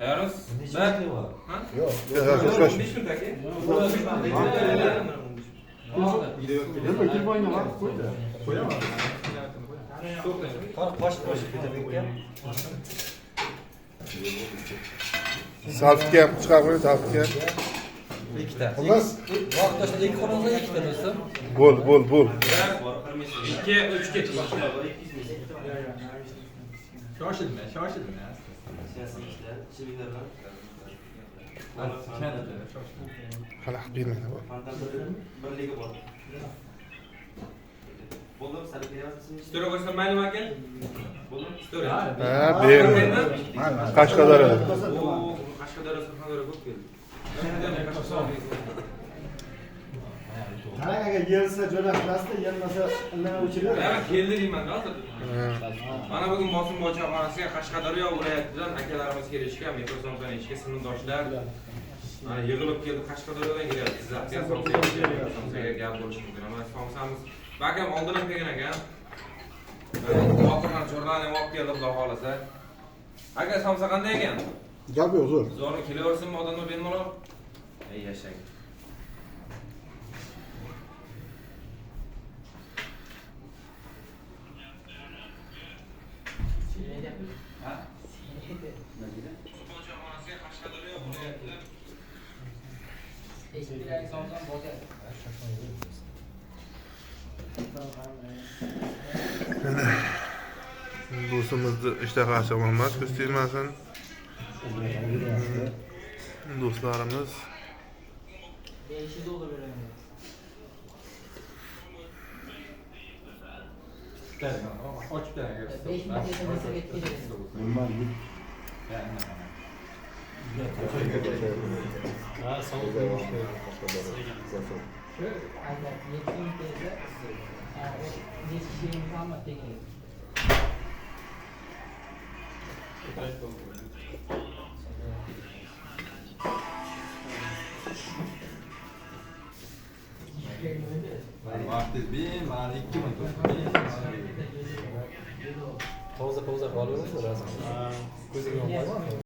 Tayyormisiz? Necha Bir. var? Ha? Yo'q, yo'q, 15 minut aka. Nima telefonni vaqt qo'ydi. Qo'yaman. Qani qoshib qoshib ketadi ekan. Salfetga ham chiqarib qo'ying, salfetga ham. Ikkita. Xullas. Vaqt tashlab ikki qo'lingizda ikkita do'stim. Bo'l, bo'l, bo'l. 1, 2, 3 ketdi. Shoshilma, shoshilma. Xalaqit bermaydi bu. Birligi bor. Bo'ldimi? Sal keryapsizmi? Story qo'ysam maylimi aka? Bo'ldimi? Story. Ha, bermaydi. Qashqadaryoda. O, Qashqadaryo, Surxondaryo ko'p keldi. Qarang, agar yelsa jo'nab qilasizda, yelmasa indamay o'chiradi. Mana keldi deyman hozir. Mana bugun Bosimboy choyxonasiga Qashqadaryo viloyatidan akalarimiz kelishgan, mikrosomsani yeyishga sinfdoshlar. Mana yig'ilib keldi, Qashqadaryodan kelyapti. Jizzaxga somsa yeyishga, somsaga gap bo'lishi mumkin emas. Somsamiz bakam oldin ham kelgan ekan. Botirxon cho'rlarni ham olib keldi, xudo xolasa. Aka, somsa qanday ekan? Gap yo'q, zo'r. Zo'rmi kelaversinmi odamlar bemalol? Ey yashang. Do'stimizni ishtahasi emas, ko'z tegmasin. Do'stlarimiz 500 dollar beraman. Ochib bering. 5 minut SMS ga keladi. Ha, sovuq bo'lmoqda. Agar 7 minut desa, necha kishi hamma tekin. Vaqtingiz bemalol 2 minut. Toza toza qolaverasiz rasm. Ko'ziga qo'yma.